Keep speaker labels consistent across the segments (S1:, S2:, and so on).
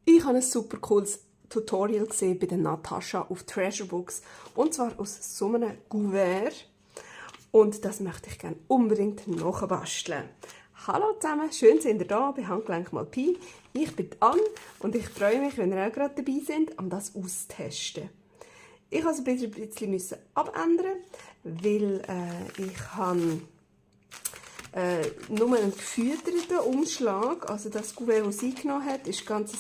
S1: Ich habe ein super cooles Tutorial gesehen bei der Natascha auf Treasurebooks. Und zwar aus so einem Kuvert. Und das möchte ich gerne unbedingt nachbasteln. Hallo zusammen, schön sind ihr da bei Handgelenk mal Pi. Ich bin Anne und ich freue mich, wenn ihr auch gerade dabei seid, um das auszutesten. Ich musste es ein bisschen abändern, weil ich habe nur einen gefütterten Umschlag, also das Kuvert, das sie eingenommen hat, ist ganz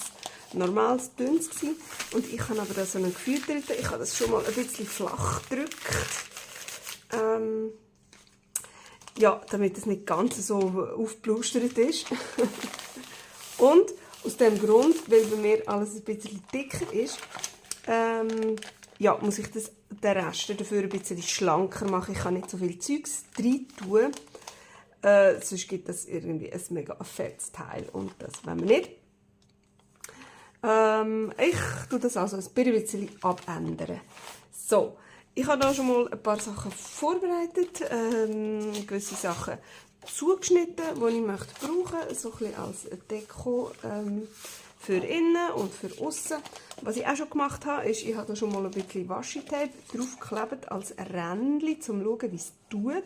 S1: normales, dünnes gewesen. Und ich habe aber so einen gefütterten, ich habe das schon mal ein bisschen flach gedrückt, ja, damit es nicht ganz so aufgeblustert ist. Und aus dem Grund, weil bei mir alles ein bisschen dicker ist, ja, muss ich den Rest dafür ein bisschen schlanker machen. Ich kann nicht so viel Zeugs rein tun. Sonst gibt es irgendwie ein mega fettes Teil und das wollen wir nicht. Ich tue das also ein bisschen abändern. So, ich habe da schon mal ein paar Sachen vorbereitet, gewisse Sachen zugeschnitten, die ich möchte brauchen, so ein bisschen als Deko für innen und für außen. Was ich auch schon gemacht habe, ist, ich habe da schon mal ein bisschen Washi-Tape draufgeklebt als Rändchen, um zu schauen, wie es tut.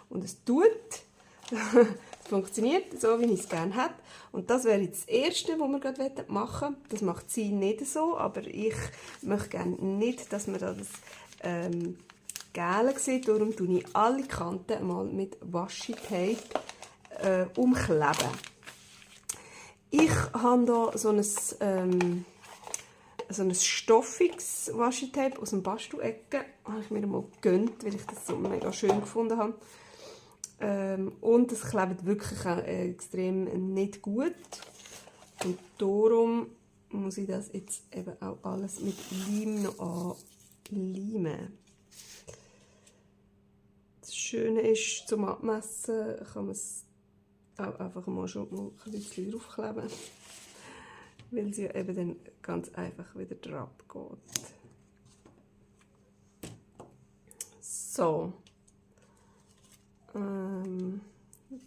S1: Und es tut. Es funktioniert so, wie ich es gerne hätte. Und das wäre jetzt das Erste, was wir gerade machen wollen. Das macht sie nicht so, aber ich möchte gerne nicht, dass man das Gel sieht. Darum tue ich alle Kanten mal mit Washi-Tape umkleben. Ich habe hier so ein stoffiges Washi-Tape aus dem Bastelecke. Habe ich mir mal gegönnt, weil ich das so mega schön gefunden habe. Und es klebt wirklich extrem nicht gut. Und darum muss ich das jetzt eben auch alles mit Leim noch anleimen. Das Schöne ist, zum Abmessen kann man es auch einfach mal schon mal ein bisschen draufkleben, weil sie ja eben dann ganz einfach wieder drauf geht. So.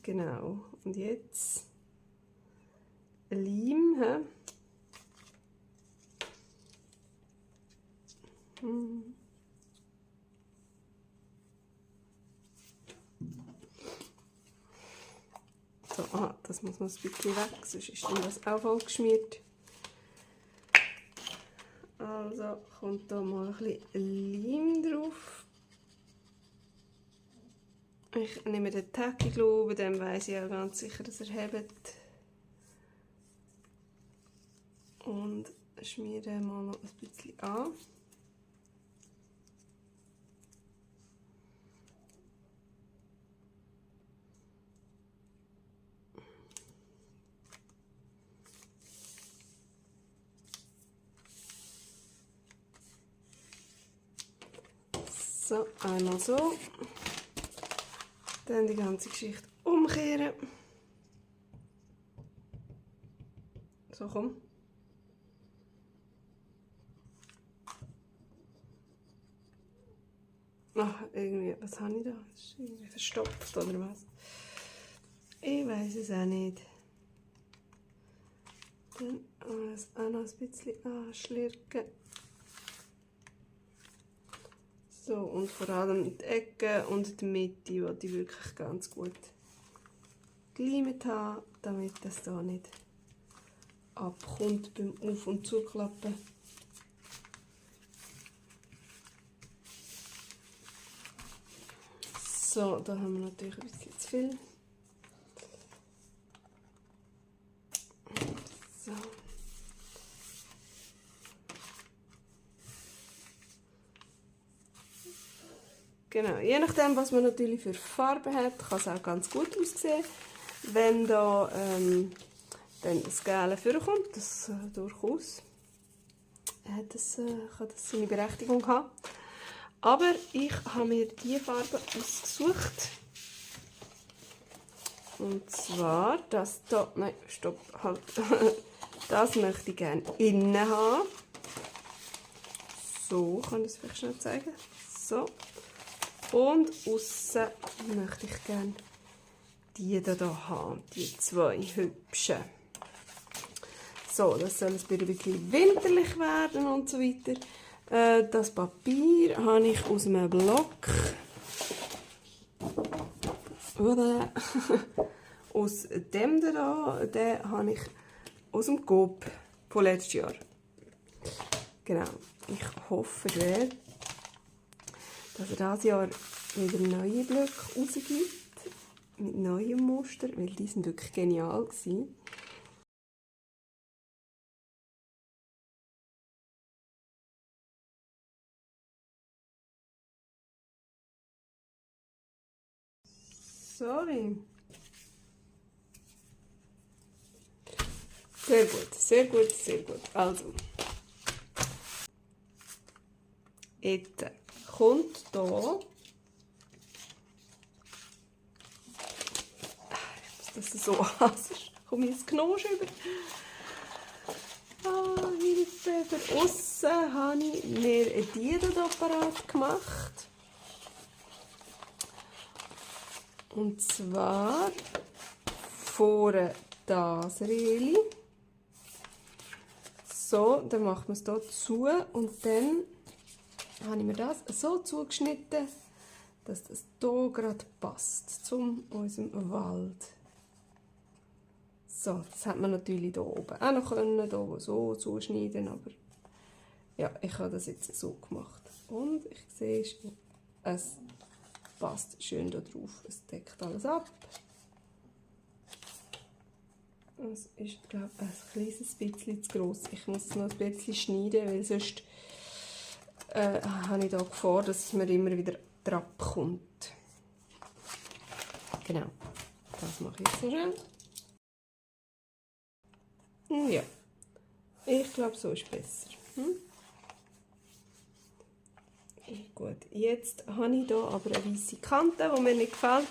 S1: Genau. Und jetzt Leim. So, das muss man ein bisschen weg, sonst ist dann das auch voll geschmiert. Also kommt da mal ein bisschen Leim drauf. Ich nehme den Tacky Glue, bei dem weiss ich auch ganz sicher, dass er hebt. Und schmiere mal noch ein bisschen an. So, einmal so. Dann die ganze Geschichte umkehren. So, komm. Ach, irgendwie, was habe ich da? Das ist irgendwie verstopft oder was? Ich weiß es auch nicht. Dann alles auch noch ein bisschen anschlirken. So, und vor allem die Ecke und die Mitte, die ich wirklich ganz gut geleimt habe, damit das da nicht abkommt beim Auf- und Zuklappen. So, da haben wir natürlich ein bisschen zu viel. So. Genau, je nachdem, was man natürlich für Farbe hat, kann es auch ganz gut aussehen. Wenn da dann das Gelbe vorkommt, das durchaus kann das seine Berechtigung haben. Aber ich habe mir diese Farbe ausgesucht. Und zwar das da, nein, stopp, halt. Das möchte ich gerne innen haben. So, kann ich es vielleicht schnell zeigen. So. Und außen möchte ich gerne die hier haben, die zwei hübschen. So, das soll ein bisschen winterlich werden und so weiter. Das Papier habe ich aus einem Block. Oder aus dem da, den habe ich aus dem Coop von letztes Jahr. Genau. Ich hoffe, dass er dieses Jahr wieder neue Blöcke rausgibt. Mit neuem Muster, weil die sind wirklich genial gewesen. Sorry. Sehr gut, sehr gut, sehr gut. Also, jetzt kommt hier. Ich muss das so an, sonst komme ich ins Knosch über. Hilfe, für aussen habe ich mir die hier parat gemacht. Und zwar vorne das Rädchen. So, dann macht man es hier zu und dann habe ich mir das so zugeschnitten, dass das hier gerade passt zu unserem Wald. So, das hat man natürlich hier oben auch noch können, hier so zuschneiden, aber ja, ich habe das jetzt so gemacht. Und ich sehe, es passt schön da drauf. Es deckt alles ab. Es ist, glaube ich, ein kleines bisschen zu gross. Ich muss es noch ein bisschen schneiden, weil sonst habe ich da Gefahr, dass es mir immer wieder drauf kommt. Genau, das mache ich so schön. Ja, ich glaube, so ist besser. Gut, jetzt habe ich hier aber eine weiße Kante, die mir nicht gefällt.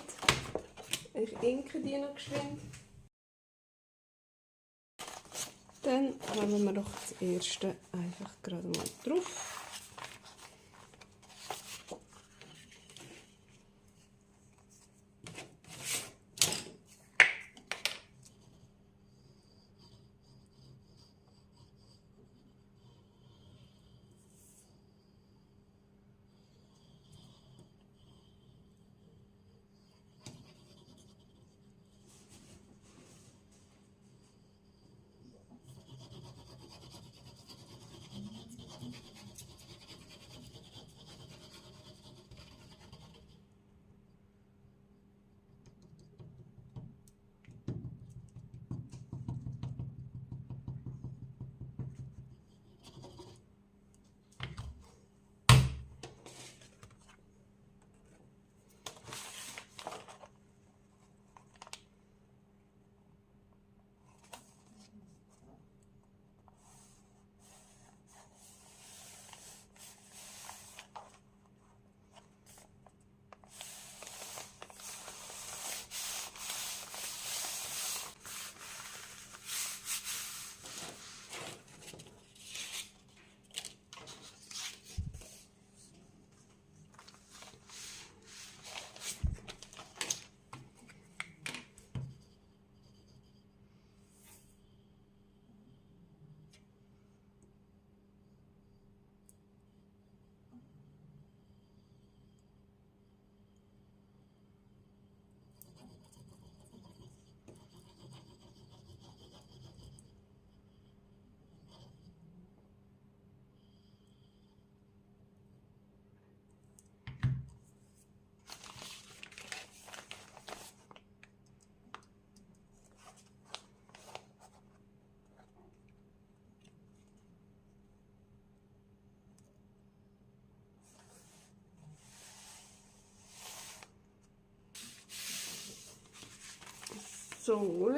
S1: Ich inke die noch geschwind. Dann haben wir doch das erste einfach gerade mal drauf. So.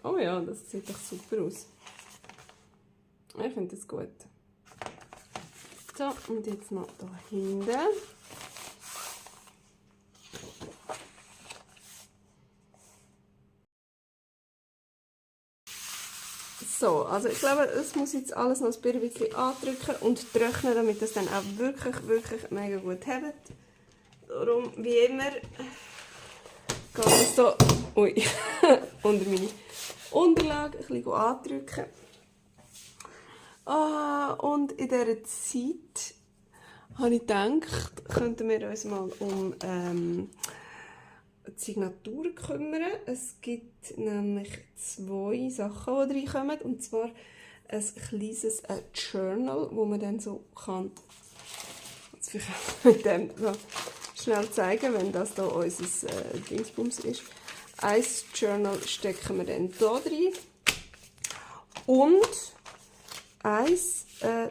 S1: Oh ja, das sieht doch super aus. Ich finde das gut. So, und jetzt noch da hinten. So, also ich glaube, es muss jetzt alles noch ein bisschen andrücken und trocknen, damit das dann auch wirklich mega gut hebt. Darum, wie immer, gehe das hier unter meine Unterlage ein bisschen andrücken. Und in dieser Zeit habe ich gedacht, könnten wir uns mal um die Signaturen kümmern. Es gibt nämlich 2 Sachen, die reinkommen. Und zwar ein kleines Journal, wo man dann so kann. Jetzt vielleicht mit dem schnell zeigen, wenn das hier unser Dingsbums ist. Ein Journal stecken wir dann hier rein. Und ein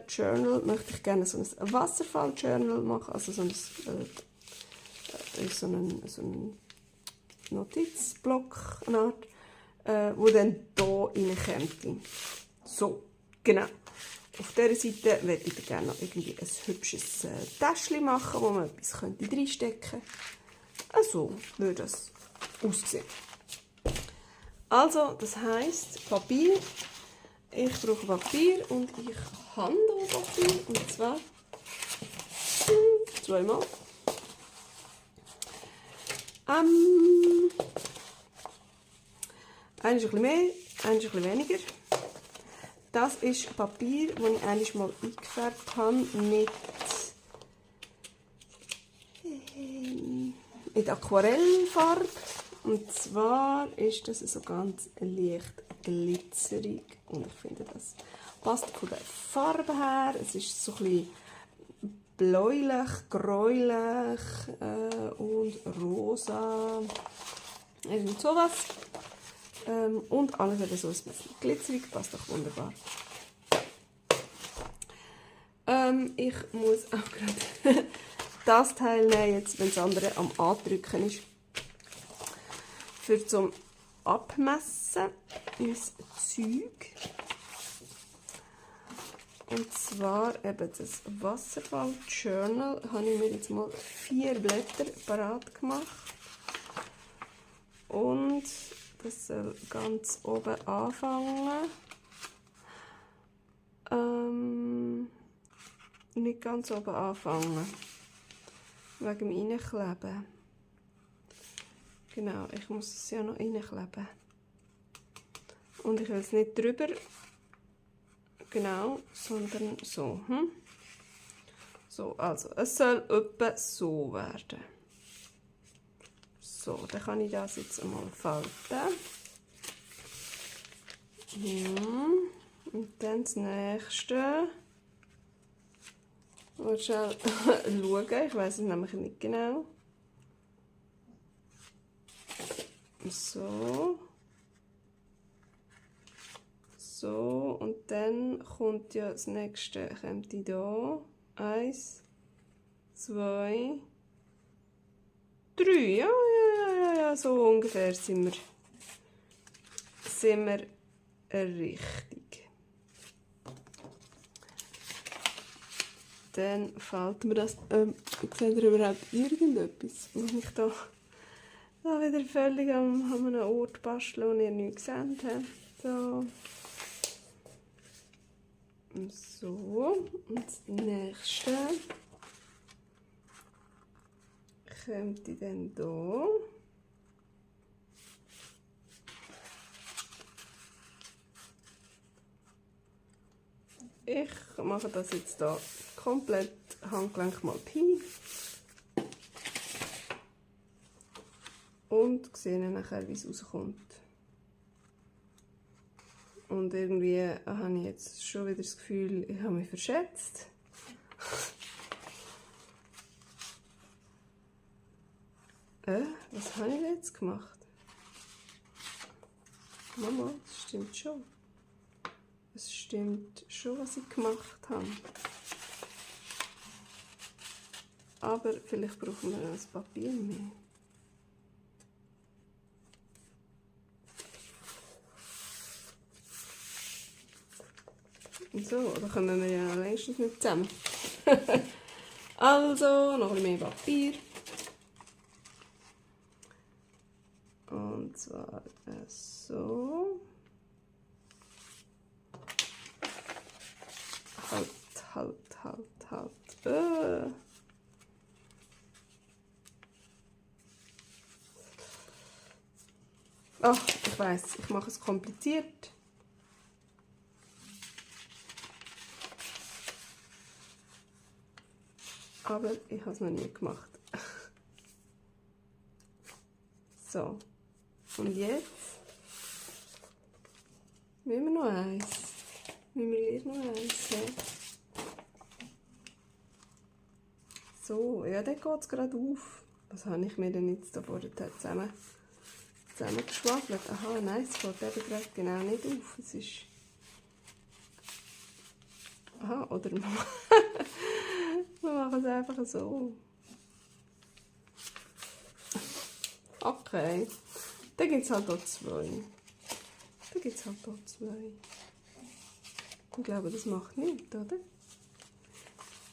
S1: Journal möchte ich gerne so ein Wasserfall-Journal machen, also so ein Notizblock, eine Art, wo dann hier reinkommt. So, genau. Auf dieser Seite würde ich gerne noch irgendwie ein hübsches Täschchen machen, wo man etwas reinstecken könnte. So würde das aussehen. Also, das heisst Papier. Ich brauche Papier und ich habe hier Papier. Und zwar 2-mal. Eines ist ein bisschen mehr, eines ist ein bisschen weniger. Das ist Papier, das ich einmal mal eingefärbt habe mit Aquarellfarbe. Und zwar ist das so ganz leicht glitzerig. Und ich finde, das passt von der Farbe her. Es ist so ein bisschen bläulich, gräulich und rosa. Irgend sowas. Und alles eben so ein bisschen glitzerig. Passt doch wunderbar. Ich muss auch gerade das Teil nehmen, jetzt, wenn das andere am Andrücken ist. Für zum Abmessen unser Zeug. Und zwar eben das Wasserfall-Journal habe ich mir jetzt mal 4 Blätter parat gemacht. Und das soll ganz oben anfangen. Nicht ganz oben anfangen. Wegen dem Reinkleben. Genau, ich muss es ja noch reinkleben. Und ich will es nicht drüber, genau, sondern so. So, also, es soll etwa so werden. So, dann kann ich das jetzt einmal falten. Und dann das nächste. Mal schnell schauen, ich weiß es nämlich nicht genau. So. So, und dann kommt ja das nächste, kommt hier. 1, 2, 3. Ja, so ungefähr sind wir richtig. Dann falten wir das. Seht ihr überhaupt irgendetwas? Muss ich da wieder völlig an einem Ort basteln, wo ihr nichts gesehen habt. So. So. Und das nächste kommt dann hier. Ich mache das jetzt hier komplett Handgelenk mal Pi. Und sehe nachher, wie es rauskommt. Und irgendwie habe ich jetzt schon wieder das Gefühl, ich habe mich verschätzt. Was habe ich jetzt gemacht? Mama, das stimmt schon. Es stimmt schon, was ich gemacht habe. Aber vielleicht brauchen wir das Papier mehr. So, da kommen wir ja längstens nicht zusammen. Also, noch ein bisschen mehr Papier. Und zwar so. Halt. Ach, ich weiss, ich mache es kompliziert. Aber ich habe es noch nie gemacht. So. Und jetzt müssen wir noch eins. Müssen wir erst noch eins. Ja. So, ja, dann geht es gerade auf. Was habe ich mir denn jetzt da vorher zusammengeschwafelt? Aha, nein, es geht eben gerade genau nicht auf. Es ist... Aha, oder wir machen es einfach so. Okay. Dann gibt es halt auch zwei. Ich glaube, das macht nichts, oder?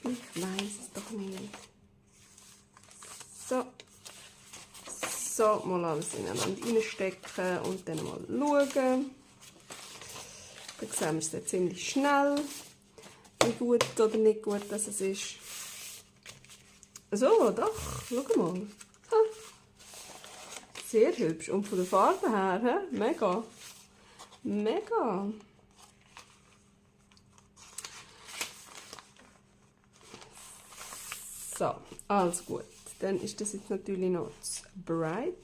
S1: Ich weiß es doch nicht. So. So, mal alles ineinander reinstecken und dann mal schauen. Dann sehen wir es dann ziemlich schnell, wie gut oder nicht gut das es ist. So, doch, schau mal. Sehr hübsch. Und von der Farbe her, mega. Mega. So, alles gut. Dann ist das jetzt natürlich noch zu bright.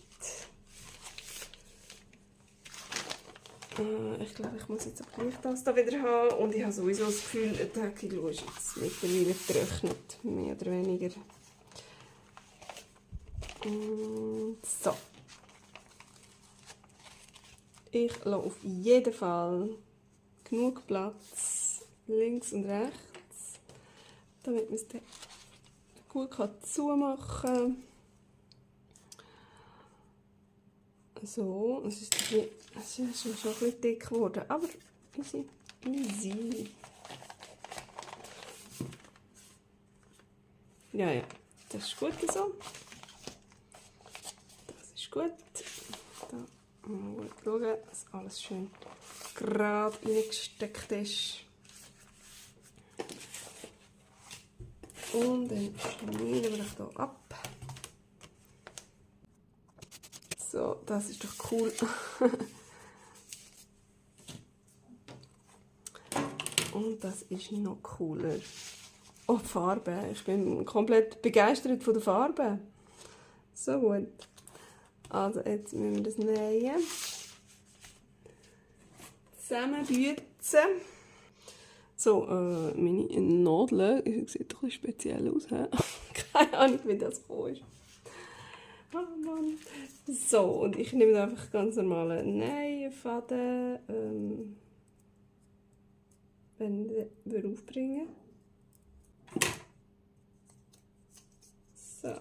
S1: Ich glaube, ich muss jetzt aber gleich das da wieder haben. Und ich habe sowieso das Gefühl, der Kilo ist jetzt mittlerweile getrocknet. Mehr oder weniger. So. Ich lasse auf jeden Fall genug Platz links und rechts, damit man es dann gut zumachen kann. So, es ist schon ein bisschen dick geworden, aber easy. Ja, das ist gut so. Das ist gut. Da mal gut schauen, dass alles schön gerade reingesteckt ist. Und dann schneiden wir das hier ab. So, das ist doch cool. Und das ist noch cooler. Oh, die Farbe. Ich bin komplett begeistert von der Farbe. So gut. Also, jetzt müssen wir das nähen. Zusammenbüzen. So, meine Nadeln, sieht doch ein bisschen speziell aus. Keine Ahnung, wie das gekommen ist. Oh Mann. So, und ich nehme einfach ganz normalen Nähfaden. Wenn wir aufbringen. So.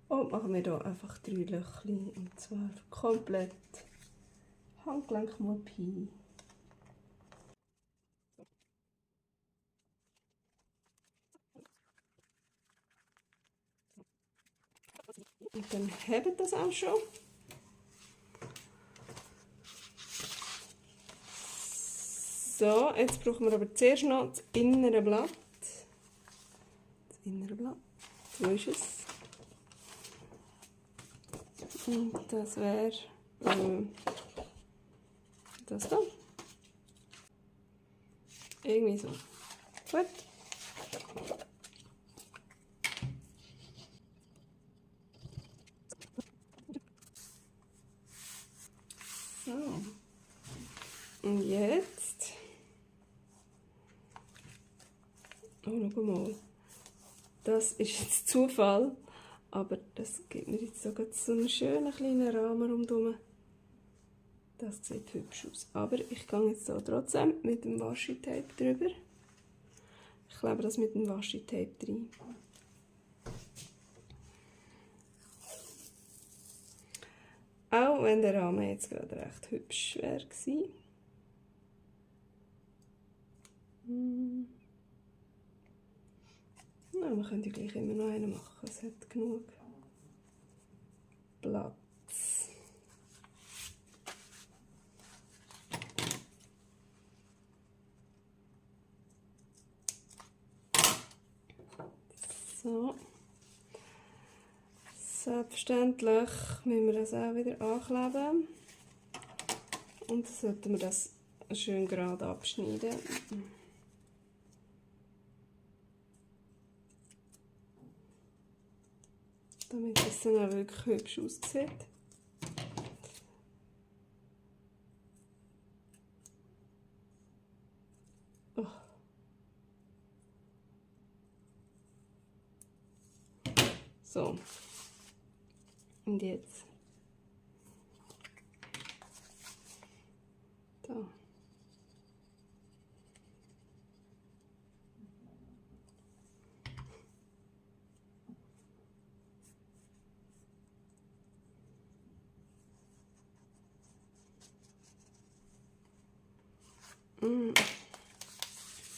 S1: Und machen wir hier einfach 3 Löchchen, und zwar komplett Handgelenk mal Pi. Und dann haben das auch schon. So, jetzt brauchen wir aber zuerst noch das innere Blatt. Das innere Blatt, wo ist es? Und das wäre das da. Irgendwie so. Gut. So. Und jetzt. Oh, schau mal. Das ist jetzt Zufall. Aber das gibt mir jetzt sogar so einen schönen kleinen Rahmen rundherum. Das sieht hübsch aus. Aber ich gehe jetzt so trotzdem mit dem Washi-Tape drüber. Ich klebe das mit dem Washi-Tape rein. Auch wenn der Rahmen jetzt gerade recht hübsch wäre. Ja, wir können gleich immer noch einen machen. Es hat genug. Platz. So. Selbstverständlich müssen wir das auch wieder ankleben. Und dann sollten wir das schön gerade abschneiden. Damit es dann auch wirklich hübsch aussieht. Oh. So. Und jetzt. Da.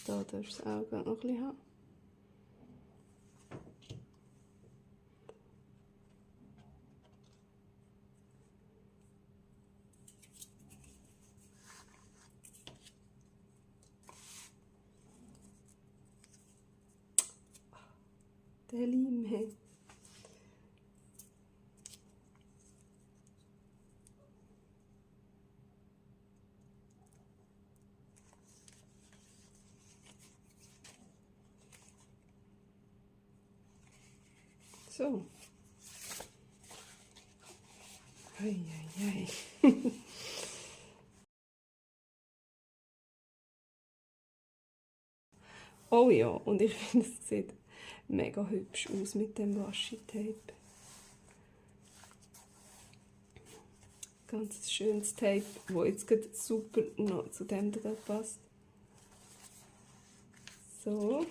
S1: Da darfst du das Auge noch ein bisschen haben. Der Leim, hey. So. Ei. Oh ja, und ich finde, es sieht mega hübsch aus mit dem Washi-Tape. Ganz schönes Tape, das jetzt gerade super noch zu dem da passt. So.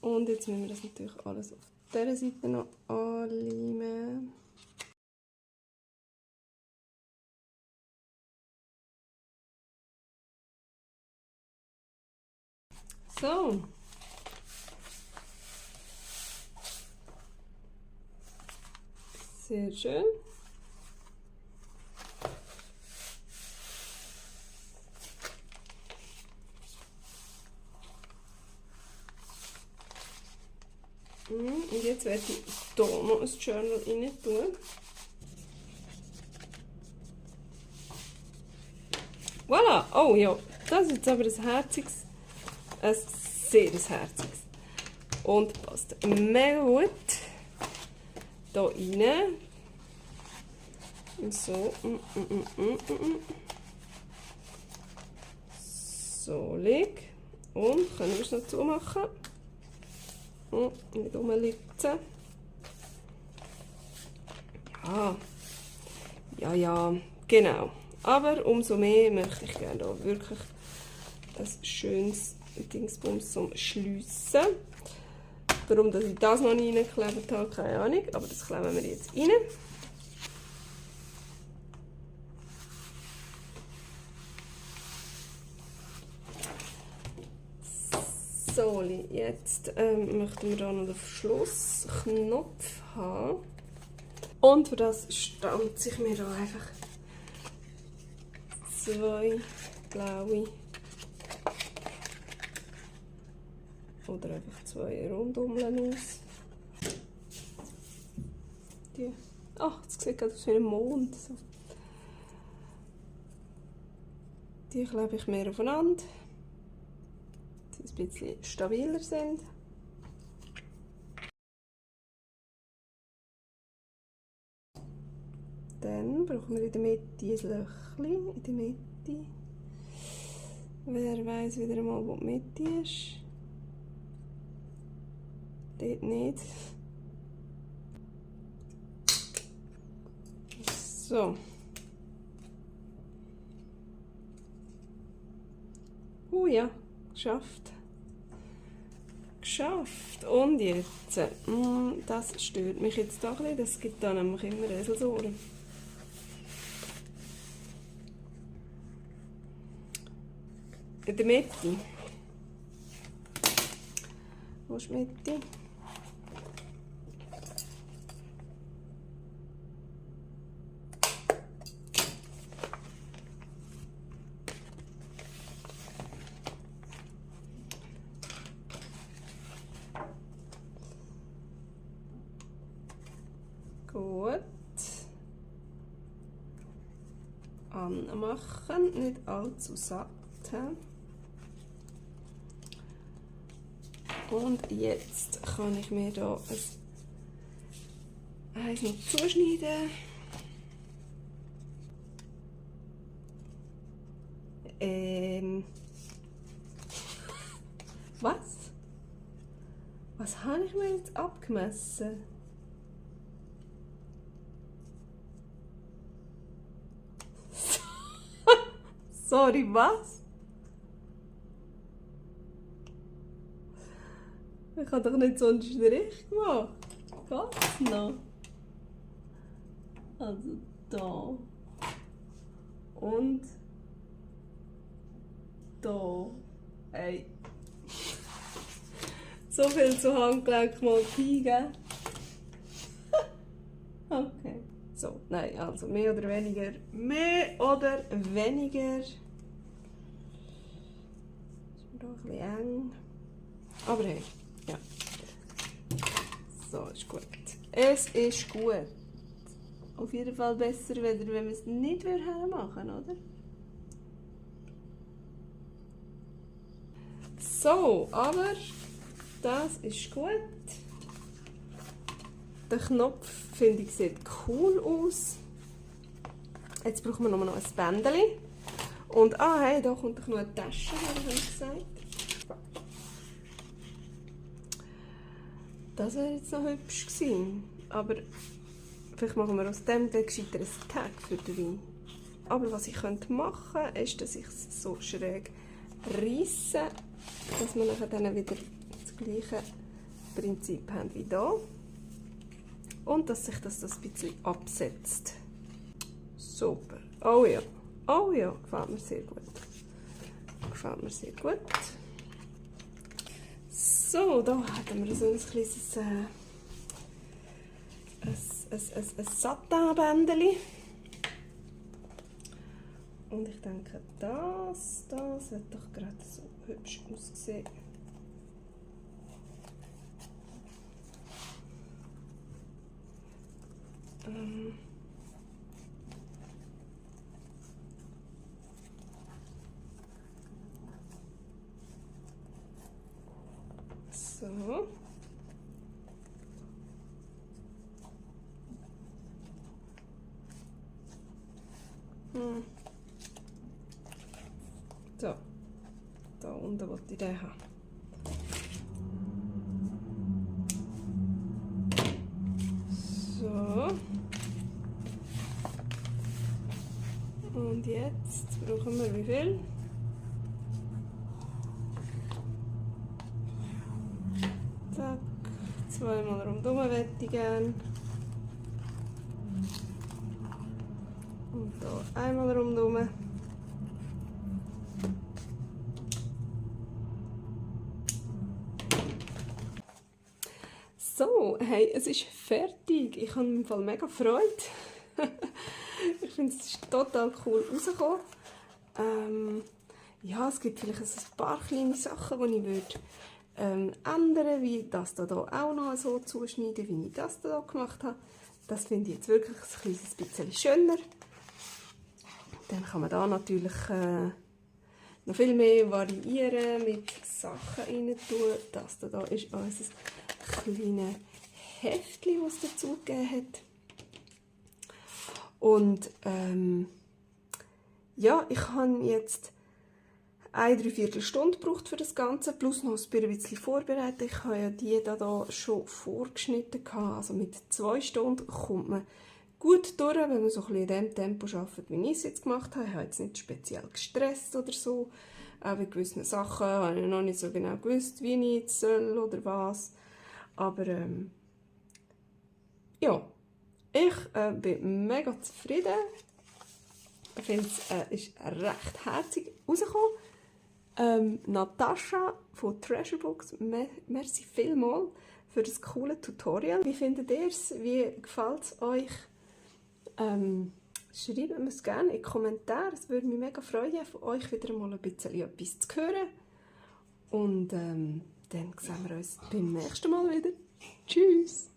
S1: Und jetzt müssen wir das natürlich alles auf dieser Seite noch anleimen. So. Sehr schön. Und jetzt werde ich hier noch ein Journal rein tun. Voilà! Oh ja, das ist jetzt aber ein herziges, ein sehr herziges. Und passt mega gut hier rein. So. So lieg. Und können wir es noch zumachen. Nicht rumlitzen. Ja, genau. Aber umso mehr möchte ich gerne da wirklich ein schönes Dingsbums zum Schliessen. Warum dass ich das noch nicht reingeklebt habe, keine Ahnung. Aber das kleben wir jetzt rein. So, jetzt möchten wir hier noch den Verschlussknopf haben. Und für das stanze ich mir hier einfach 2 blaue oder einfach 2 Rundummeln aus. Die, ach, das sieht gerade aus wie ein Mond. So. Die klebe ich mehr aufeinander, dass sie ein bisschen stabiler sind. Dann brauchen wir in der Mitte ein Löchchen, in der Mitte. Wer weiss wieder einmal, wo die Mitte ist? Dort nicht. So. Ja, geschafft. Geschafft. Und jetzt, das stört mich jetzt doch ein bisschen, das gibt dann nämlich immer Eselsohren. In der Mitte. Wo ist die Mitte? Gut. Anmachen, nicht allzu satt. Und jetzt kann ich mir hier eins noch zuschneiden. Was? Was habe ich mir jetzt abgemessen? Sorry, was? Ich habe doch nicht so einen Strich gemacht. Geht's noch? Also da. Und da. Ey. So viel zu Handgelenk mal eingeben. Okay. So, nein, also mehr oder weniger. Mehr oder weniger. Ist mir doch ein bisschen eng. Aber hey, ja. So, ist gut. Es ist gut. Auf jeden Fall besser, wenn wir es nicht hermachen, oder? So, aber das ist gut. Der Knopf, finde ich, sieht cool aus. Jetzt brauchen wir noch ein Bändchen. Und hey, da kommt doch noch eine Tasche, habe ich gesagt. Das wäre jetzt noch hübsch gewesen. Aber vielleicht machen wir aus dem gescheiter ein Tag für den Wein. Aber was ich machen könnte, ist, dass ich es so schräg reisse, dass wir dann wieder das gleiche Prinzip haben wie hier. Und dass sich das ein bisschen absetzt. Super. Oh ja. Oh ja, gefällt mir sehr gut. Gefällt mir sehr gut. So, da haben wir so ein kleines ein Satinbändchen. Und ich denke, das wird doch gerade so hübsch aussehen. So. So. Da unten wollte ich den haben. So. Und jetzt brauchen wir wie viel? Zack. Zweimal rundum möchte ich gerne. Und hier einmal rundum. So, hey, es ist fertig. Ich habe im Fall mega Freude. Ich finde, es ist total cool rausgekommen. Ja, es gibt vielleicht ein paar kleine Sachen, die ich würde ändern, wie das hier auch noch so zuschneiden, wie ich das hier gemacht habe. Das finde ich jetzt wirklich ein kleines bisschen schöner. Dann kann man da natürlich noch viel mehr variieren, mit Sachen rein tun. Das hier ist unser kleines Heftchen, das es dazu gegeben hat. Und ja, ich habe jetzt 1/3 Stunde gebraucht für das Ganze, plus noch ein bisschen vorbereitet. Ich habe ja die hier schon vorgeschnitten. Also mit 2 Stunden kommt man gut durch, wenn man so ein bisschen in dem Tempo arbeitet, wie ich es jetzt gemacht habe. Ich habe jetzt nicht speziell gestresst oder so. Auch bei gewissen Sachen habe ich noch nicht so genau gewusst, wie ich jetzt soll oder was. Aber ja, ich bin mega zufrieden. Ich finde, es ist recht herzig rausgekommen. Natascha von Treasurebooks, merci vielmals für das coole Tutorial. Wie findet ihr es? Wie gefällt es euch? Schreibt mir es gerne in die Kommentare. Es würde mich mega freuen, von euch wieder mal ein bisschen etwas zu hören. Und dann sehen wir uns beim nächsten Mal wieder. Tschüss!